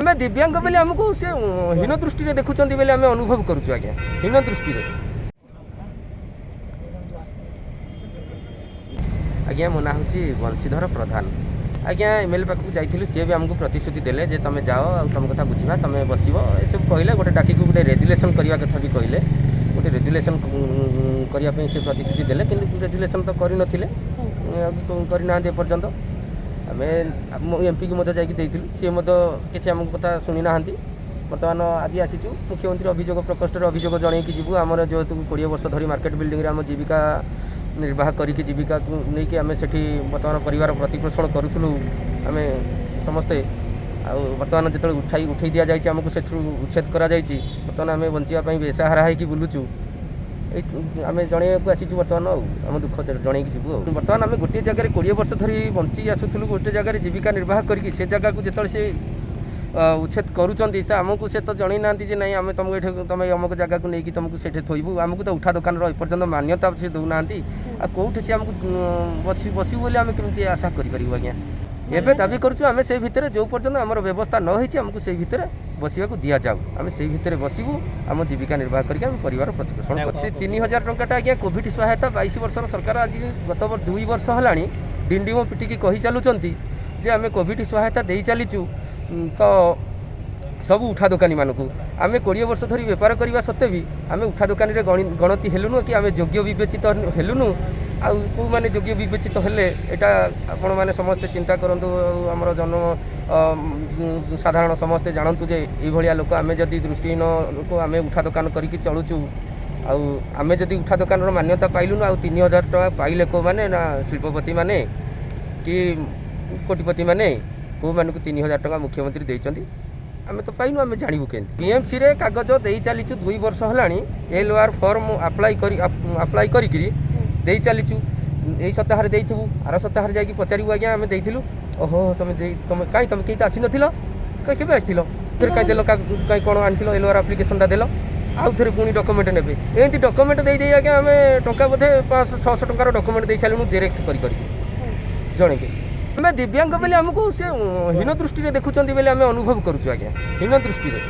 ଆମେ ଦିବ୍ୟାଙ୍ଗ ବୋଲି ଆମକୁ ସେ ହୀନ ଦୃଷ୍ଟିରେ ଦେଖୁଛନ୍ତି ବୋଲି ଆମେ ଅନୁଭବ କରୁଛୁ ଆଜ୍ଞା, ହୀନ ଦୃଷ୍ଟିରେ। ଆଜ୍ଞା, ମୋ ନାଁ ହେଉଛି ବଂଶୀଧର ପ୍ରଧାନ। ଆଜ୍ଞା, ଏମ୍ଏଲ୍ଏ ପାଖକୁ ଯାଇଥିଲୁ। ସିଏ ବି ଆମକୁ ପ୍ରତିଶ୍ରୁତି ଦେଲେ ଯେ ତୁମେ ଯାଅ ଆଉ ତୁମ କଥା ବୁଝିବା, ତୁମେ ବସିବ, ଏସବୁ କହିଲେ। ଗୋଟେ ଡାକିକି ଗୋଟେ ରେଜୁଲେସନ୍ କରିବା କଥା ବି କହିଲେ। ଗୋଟେ ରେଜୁଲେସନ୍ କରିବା ପାଇଁ ସେ ପ୍ରତିଶ୍ରୁତି ଦେଲେ, କିନ୍ତୁ ରେଜୁଲେସନ୍ ତ କରିନଥିଲେ ଆଉ କି କରିନାହାନ୍ତି ଏପର୍ଯ୍ୟନ୍ତ। ଆମେ ଏମ୍ପିକି ମଧ୍ୟ ଯାଇକି ଦେଇଥିଲୁ, ସିଏ ମଧ୍ୟ କିଛି ଆମକୁ କଥା ଶୁଣିନାହାନ୍ତି। ବର୍ତ୍ତମାନ ଆଜି ଆସିଛୁ, ମୁଖ୍ୟମନ୍ତ୍ରୀ ଅଭିଯୋଗ ପ୍ରକୋଷ୍ଠରେ ଅଭିଯୋଗ ଜଣେଇକି ଯିବୁ। ଆମର ଯେହେତୁ 20 ବର୍ଷ ଧରି ମାର୍କେଟ ବିଲ୍ଡିଂରେ ଆମ ଜୀବିକା ନିର୍ବାହ କରିକି, ଜୀବିକାକୁ ନେଇକି ଆମେ ସେଠି ବର୍ତ୍ତମାନ ପରିବାର ପ୍ରତିପୋଷଣ କରୁଥିଲୁ ଆମେ ସମସ୍ତେ। ଆଉ ବର୍ତ୍ତମାନ ଯେତେବେଳେ ଉଠେଇ ଦିଆଯାଇଛି ଆମକୁ, ସେଥିରୁ ଉଚ୍ଛେଦ କରାଯାଇଛି, ବର୍ତ୍ତମାନ ଆମେ ବଞ୍ଚିବା ପାଇଁ ବେସାହାରା ହେଇକି ବୁଲୁଛୁ। ଏଇ ଆମେ ଜଣେଇବାକୁ ଆସିଛୁ ବର୍ତ୍ତମାନ, ଆଉ ଆମ ଦୁଃଖ ଜଣେଇକି ଯିବୁ। ଆଉ ବର୍ତ୍ତମାନ ଆମେ ଗୋଟିଏ ଜାଗାରେ 20 ବର୍ଷ ଧରି ବଞ୍ଚି ଆସୁଥିଲୁ, ଗୋଟେ ଜାଗାରେ ଜୀବିକା ନିର୍ବାହ କରିକି। ସେ ଜାଗାକୁ ଯେତେବେଳେ ସେ ଉଚ୍ଛେଦ କରୁଛନ୍ତି, ତ ଆମକୁ ସେ ତ ଜଣେଇ ନାହାନ୍ତି ଯେ ନାଇଁ, ଆମେ ତୁମକୁ ଏଠି, ତୁମେ ଅମୁକ ଜାଗାକୁ ନେଇକି ତୁମକୁ ସେଠି ଥୋଇବୁ। ଆମକୁ ତ ଉଠା ଦୋକାନର ଏପର୍ଯ୍ୟନ୍ତ ମାନ୍ୟତା ସେ ଦେଉନାହାନ୍ତି। ଆଉ କେଉଁଠି ସେ ଆମକୁ ବସିବୁ ବୋଲି ଆମେ କେମିତି ଆଶା କରିପାରିବୁ ଆଜ୍ଞା? ଏବେ ଦାବି କରୁଛୁ ଆମେ, ସେଇ ଭିତରେ ଯେଉଁ ପର୍ଯ୍ୟନ୍ତ ଆମର ବ୍ୟବସ୍ଥା ନ ହେଇଛି, ଆମକୁ ସେଇ ଭିତରେ ବସିବାକୁ ଦିଆଯାଉ। ଆମେ ସେଇ ଭିତରେ ବସିବୁ, ଆମ ଜୀବିକା ନିର୍ବାହ କରିକି ଆମେ ପରିବାର ପ୍ରତିପୋଷଣ କରୁଛୁ। ସେ 3000 ଟଙ୍କାଟା ଆଜ୍ଞା କୋଭିଡ଼ ସହାୟତା। 22 ବର୍ଷର ସରକାର ଆଜି ଗତ 2 ବର୍ଷ ହେଲାଣି ଡିଣ୍ଡିମ ପିଟିକି କହି ଚାଲୁଛନ୍ତି ଯେ ଆମେ କୋଭିଡ଼ ସହାୟତା ଦେଇ ଚାଲିଛୁ ତ ସବୁ ଉଠା ଦୋକାନୀମାନଙ୍କୁ। ଆମେ 20 ବର୍ଷ ଧରି ବେପାର କରିବା ସତ୍ତ୍ୱେ ବି ଆମେ ଉଠା ଦୋକାନୀରେ ଗଣତି ହେଲୁନୁ କି ଆମେ ଯୋଗ୍ୟ ବିବେଚିତ ହେଲୁନୁ। ଆଉ କେଉଁମାନେ ଯୋଗ୍ୟ ବିବେଚିତ ହେଲେ, ଏଇଟା ଆପଣମାନେ ସମସ୍ତେ ଚିନ୍ତା କରନ୍ତୁ। ଆଉ ଆମର ଜନ ସାଧାରଣ ସମସ୍ତେ ଜାଣନ୍ତୁ ଯେ ଏଇଭଳିଆ ଲୋକ ଆମେ, ଯଦି ଦୃଷ୍ଟିହୀନ ଲୋକ ଆମେ ଉଠା ଦୋକାନ କରିକି ଚଳୁଛୁ, ଆଉ ଆମେ ଯଦି ଉଠା ଦୋକାନର ମାନ୍ୟତା ପାଇଲୁନୁ, ଆଉ 3000 ଟଙ୍କା ପାଇଲେ କେଉଁମାନେ ନା ଶିଳ୍ପପତିମାନେ କି କୋଟିପତିମାନେ? କେଉଁମାନଙ୍କୁ 3000 ଟଙ୍କା ମୁଖ୍ୟମନ୍ତ୍ରୀ ଦେଇଛନ୍ତି? ଆମେ ତ ପାଇନୁ, ଆମେ ଜାଣିବୁ କେମିତି? ବିଏମ୍ସିରେ କାଗଜ ଦେଇ ଚାଲିଛୁ 2 ବର୍ଷ ହେଲାଣି। ଏଲ୍ ଆର୍ ଫର୍ମ ଆପ୍ଲାଏ କରିକିରି ଦେଇ ଚାଲିଛୁ। ଏଇ ସପ୍ତାହରେ ଦେଇଥିବୁ, ଆର ସପ୍ତାହରେ ଯାଇକି ପଚାରିବୁ, ଆଜ୍ଞା ଆମେ ଦେଇଥିଲୁ। ଓହୋ, ତମେ ଦେଇ, ତମେ କାଇଁ, ତମେ କେହି ତ ଆସିନଥିଲ, କାଇଁ କେବେ ଆସିଥିଲ? ଫେରେ କାଇଁ ଦେଲ? କାଇଁ କ'ଣ ଆଣିଥିଲ? ଏଲ୍ ଆର୍ ଆପ୍ଲିକେସନଟା ଦେଲ, ଆଉ ଥରେ ପୁଣି ଡକୁମେଣ୍ଟ ନେବେ। ଏମିତି ଡକୁମେଣ୍ଟ ଦେଇ ଦେଇ ଆଜ୍ଞା ଆମେ ଟଙ୍କା ବୋଧେ 500 600 ଟଙ୍କାର ଡକୁମେଣ୍ଟ ଦେଇ ସାରିଲୁଣୁ ଜେରେକ୍ସ କରି କରିକି ଜଣେକି। ଆମେ ଦିବ୍ୟାଙ୍ଗ ବୋଲି ଆମକୁ ସେ ହୀନ ଦୃଷ୍ଟିରେ ଦେଖୁଛନ୍ତି ବୋଲି ଆମେ ଅନୁଭବ କରୁଛୁ ଆଜ୍ଞା, ହୀନ ଦୃଷ୍ଟିରେ।